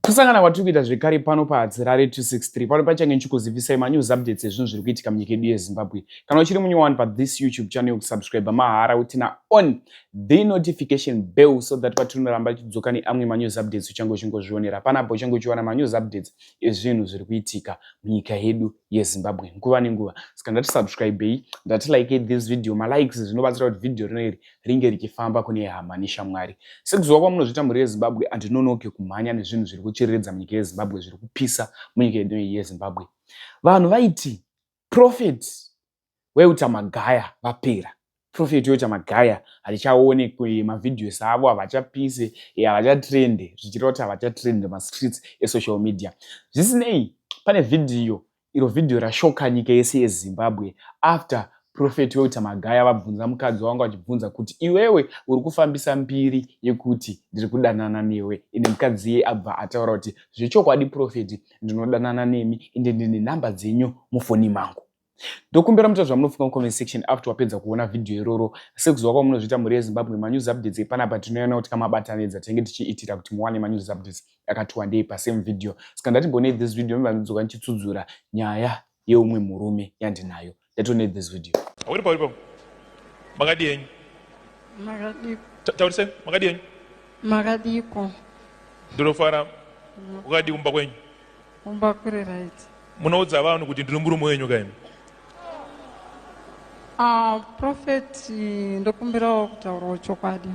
Kusangana kwatiri kuita zvekare pano paHadzirare 263 pano pachange ndichikuzivisai manews updates ezvinhu zviri kuitika munyika yedu yeZimbabwe. Kana uchiri munyowani pathis YouTube channel kusubscribe mahara utina on the notification bell so that patinoramba tichidzoka neamwe manews updates uchange uchingozvionera panapo uchange uchiwana manews updates ezvinhu zviri kuitika munyika yedu yeZimbabwe nguva nenguva. Saka ndati subscribei, ndati like this video, malikes zvinobatsira kuti video rino iri ringe richifamba kune hama neshamwari. Sekuziva kwamunozviita mhuri yeZimbabwe, handinonoke kumhanya nezvinhu zviri kutsviriridza munyika yeZimbabwe, zviri kupisa munyika yedu yeZimbabwe. Vanhu vaiti Prophet Weuta Magaya vapera. Prophet Weuta Magaya hatichaonekwe mavideos avo, havachapise, havachatrende, zvichireva kuti havachatrende mastreets esocial media. Zvisinei, pane vhidhiyo Iro video rashoka nyika yese yeZimbabwe after Prophet Walter Magaya vabvunza mukadzi wanga vachibvunza kuti iwewe uri kufambisa mbiri yekuti ndiri kudanana newe ende mukadzi iye abva ataura kuti zvechokwadi Prophet ndinodanana nemi ende ndine nhamba dzenyu mufoni mangu. Ndokumbira muta zvamunofunga mucomment section after wapedza kuona video iroro sekuziva kwamunozviita mhuri yeZimbabwe manews updates epanapa tinoona kuti kamabatanidza tinenge tichiitira kuti muwane manews updates akati wandei pasame video saka ndati mbonei this video ndobva ndidzoka ndichitsudzura nyaya yeumwe murume yandinayo ndatonei this video. Uripo uripo. Makadii henyu? Makadii. Taurise, makadii henyu? Makadiiko. Ndinofara. Ukadii kumba kwenyu? Kumba kuri right. Munoudza vanhu kuti ndiri murume wenyu kaini? Ah, prophet ndokumbirawo kutaurawo chokwadi.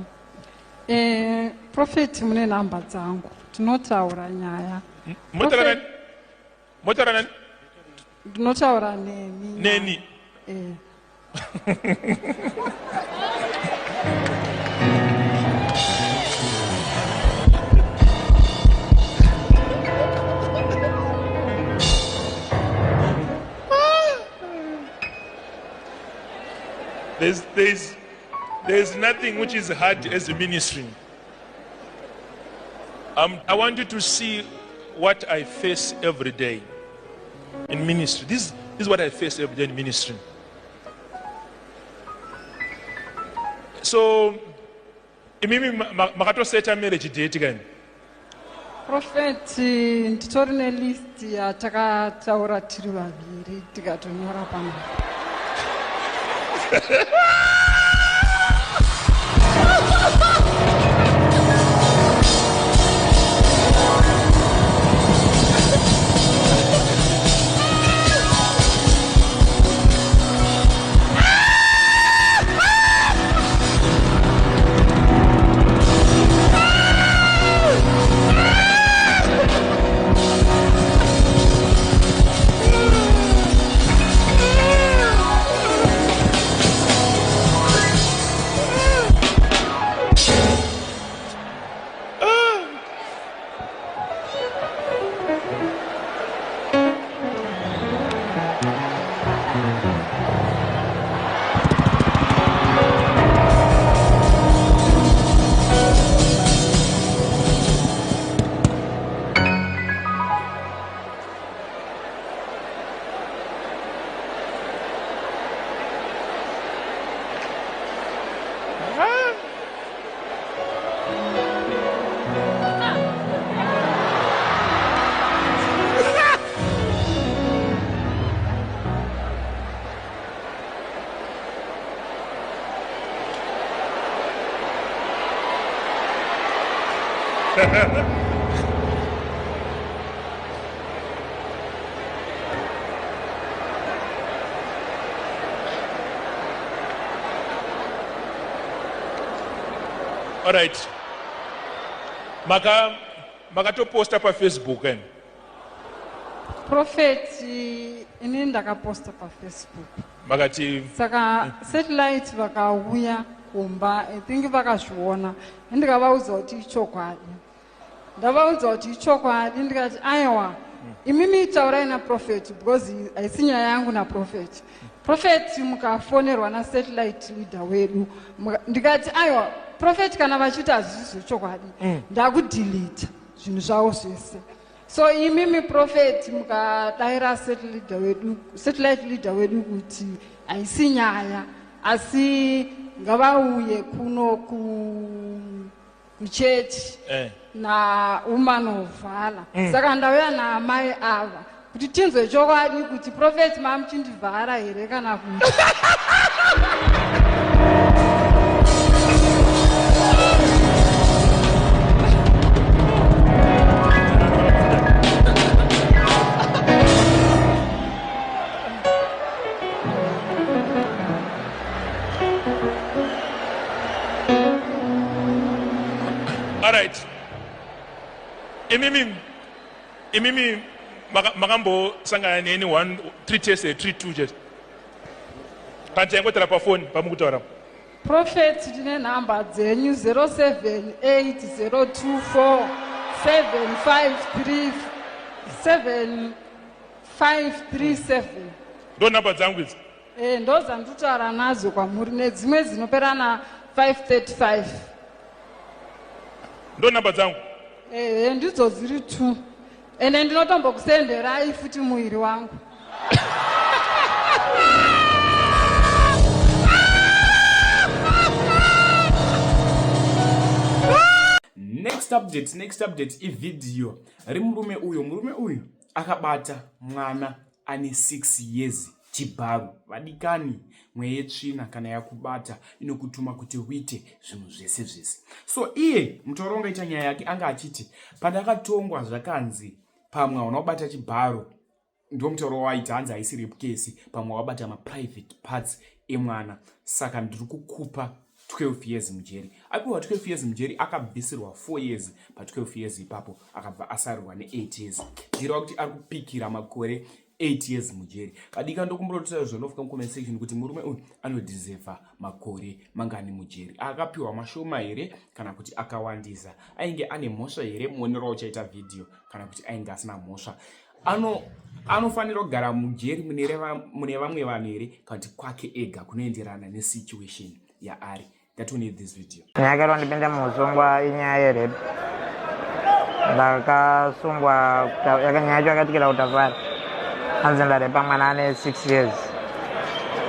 Eh, prophet mune nhamba dzangu tinotaura nyaya. Motaura nani? Motaura nani? Ndinotaura nemi. Neni. Eh. There's nothing which is hard as a ministry. I want you to see what I face every day in ministry. This is what I face every day in ministry. So, imimi makatoseta marriage date kani? Prophet, nditori nelist yatakataura tiri vaviri tikatonyora pano. All right. Maka makatoposta paFacebook eh? Prophet, ini ndakaposta paFacebook. Makati saka satellite vakauya kumba, I think vakazviona, ndikavaudza kuti ichokwadi. Ndavaudza kuti ichokwadi, ndikati aiwa, imimi taurai naProphet because haisi nyaya yangu naProphet. Prophet mukafonerwa nasatellite leader wedu, ndikati aiwa Prophet, kana vachiti hazvisi zvechokwadi, ndakudhilita zvinhu zvavo zvese. So imimi Prophet mukadaira satellite leader wedu kuti haisi nyaya, asi ngavauye kuno kuchechi. Nawoman of Valor. Saka ndauya naamai ava kuti tinzwe chokwadi kuti prophet mamuchindivhara here kana kuti. Alright, imimi, imimi makambosangana neni 1 3 tese, 3 2 chete, kana taingotaura pafoni pamukutaura. Prophet, tine nhamba dzenyu, 078024 753 7537. Ndo nhamba dzangu idzi. E, ndo dzandikutaura nadzo kwamuri, nedzimwe dzinopera na 535. Ndo nhamba dzangu. Ehe, ndidzo dziri two, ende ndinotombokusenderai futi muviri wangu. Next update, next update ivhidhiyo remurume uyu. Murume uyu akabata mwana ane 6 years chibharo. Vadikani, mweya yetsvina kana yakubata inokutuma kuti uite zvinhu zvese zvese. So iye mutauro ungaita nyaya yake anga achiti pandakatongwa zvakanzi pamwe hauna kubata chibharo. Ndo mutauro waiti hanzi haisi rape case, pamwe wabata maprivate parts emwana, saka ndiri kukupa 12 years mujeri. Apiwa 12 years mujeri, akabvisirwa 4 years pa12 years ipapo, akabva asarirwa ne8 years, zvireva kuti ari kupikira makore 8 years mujeri. Vadika, ndokumbura zvonofika mucomment section kuti murume uyu anodeserva makore mangani mujeri? Akapiwa mashoma here kana kuti akawandisa? Ainge ane mhosva here, muonero wauchaita vhidhiyo, kana kuti ainge asina mhosva? Anofanira kugara mujeri mune vamwe vanhu here kana kuti kwake ega, kunoenderana nesituation yaari? Ngatone this video. Nyaya yakaitwa ndipinde muusungwa inyaya yerape. Ndakasungwa, nyaya yacho yakaitikira kuTafara. Hanzi ndarepa mwana ane 6 years,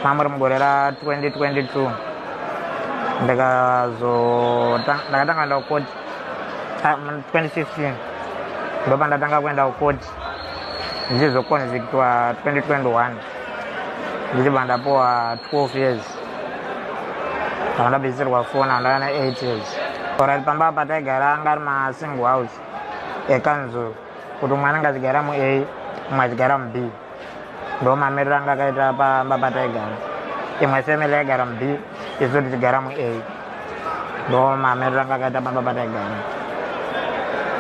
mamuri mugore ra2022. Ndakatanga kuenda kukoti 2015, ndopandatanga kuenda kukoti, ndichizoconvictwa 2021, ndichibva ndapuwa 12 years. Ndanga ndabvisirwa 4, now ndava ne8 years. Alright, pamba apa taigara anga ari masingle house ekanzuru, kuti umwe anenge achigara muA, umwe achigara muB. Ndo mamiriro anga akaita pamba pataigara. Imwe family yaigara muB, isu tichigara muA. Ndo mamiriro anga akaita pamba pataigara.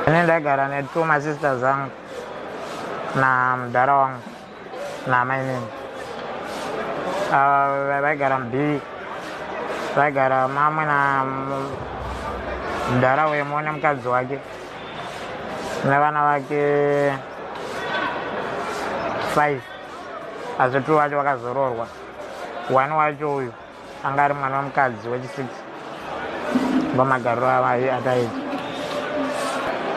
Ini ndaigara netwo masisters angu namudhara wangu namainini. Vaigara muB, vaigara mamwe na mudhara wemo nemukadzi wake nevana vake 5, asi two vacho vakazororwa. One wacho uyu anga ari mwana wemukadzi wechi6. Ndomagariro ataita.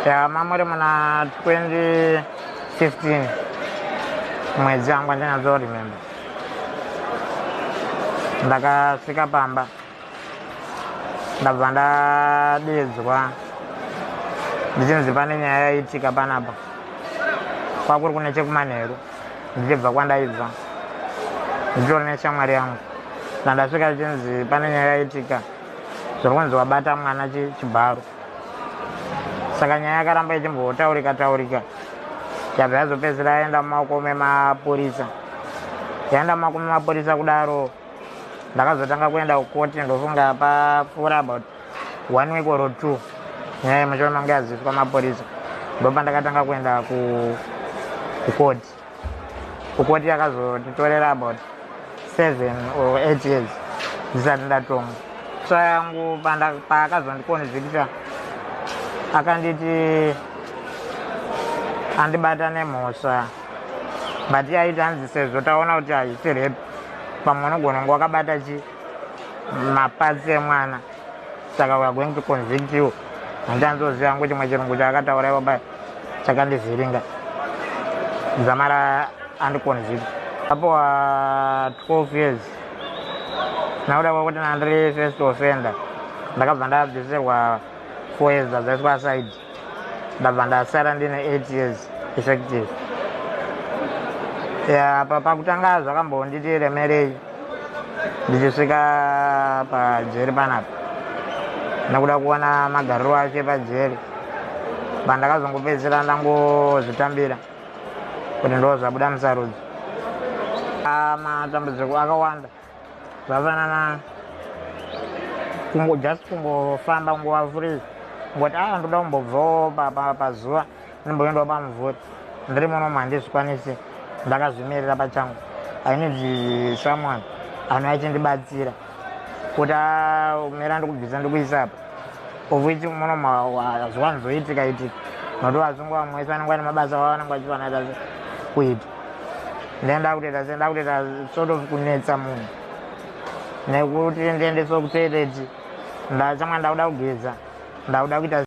Ya, mamuri muna 2015, mwedzi wangu andinatsoremember, ndakasvika pamba, ndabva ndadedzwa ndichinzi pane nyaya yaitika panapa. Kwakuri kune chekumanheru, ndichibva kwandaibva, nditori neshamwari yangu. Ndandasvika chinzi pane nyaya yaitika, zviri kunzi wabata mwana chibharo. Saka nyaya yakaramba ichimbotaurika taurika, yabva yazopedzisira yaenda mumaoko memapurisa. Yaenda mumaoko memapurisa kudaro, ndakazotanga kuenda kukoti. Ndofunga papfuura about one week or two, nyaya yemushure mange yaziswa mapurisa, ndopandakatanga kuenda kukoti. Kukoti yakazotitorera about 7 or 8 years ndisati ndatonga. Tsva yangu paakazondiconvicta, akanditi andibata nemhosva, but aiti hanzi sezvo taona kuti hazvisi rape, pamwe unogona kunge wakabata chi maparts emwana, saka we are going to convict you. Handichanzoziva hangu chimwe chirungu chaakataura ipapa chakandivhiringa. Dzamara andiconvict apo 12 years, nakuda kwekuti nandiri first offender, ndakabva ndabvisirwa 4 years, dzadzaiswa aside. Ndabva ndasara ndine 8 years effective. Ya, pakutanga zvakambonditi remerei ndichisvika pajeri panapa nekuda kuona magariro ake pajeri. Pandakazongopedzisira ndangozvitambira kuti ndo zvabuda musarudzo. Matambudziko akawanda, zvafanana kungo just kungofamba nguva free, kungoti a ndoda kumbobvawo pazuva, ndimboendawo pamumvuri. Ndiri munomu handizvikwanisi ndakazvimirira pachangu. I need someone anouya achindibatsira kuti mira ndikubvisa ndikuisa apa, of which munomu hazviwanzoitika itika, nokuti vasungwa vamwe vese vanenge vane mabasa avo vanenge vachifanira kuita. Ndenda kutoita se ndakutoita sort of kunetsa munhu nekuti ndiendeswa kutoilet, ndachamwa, ndakuda kugeza, ndakuda kuita.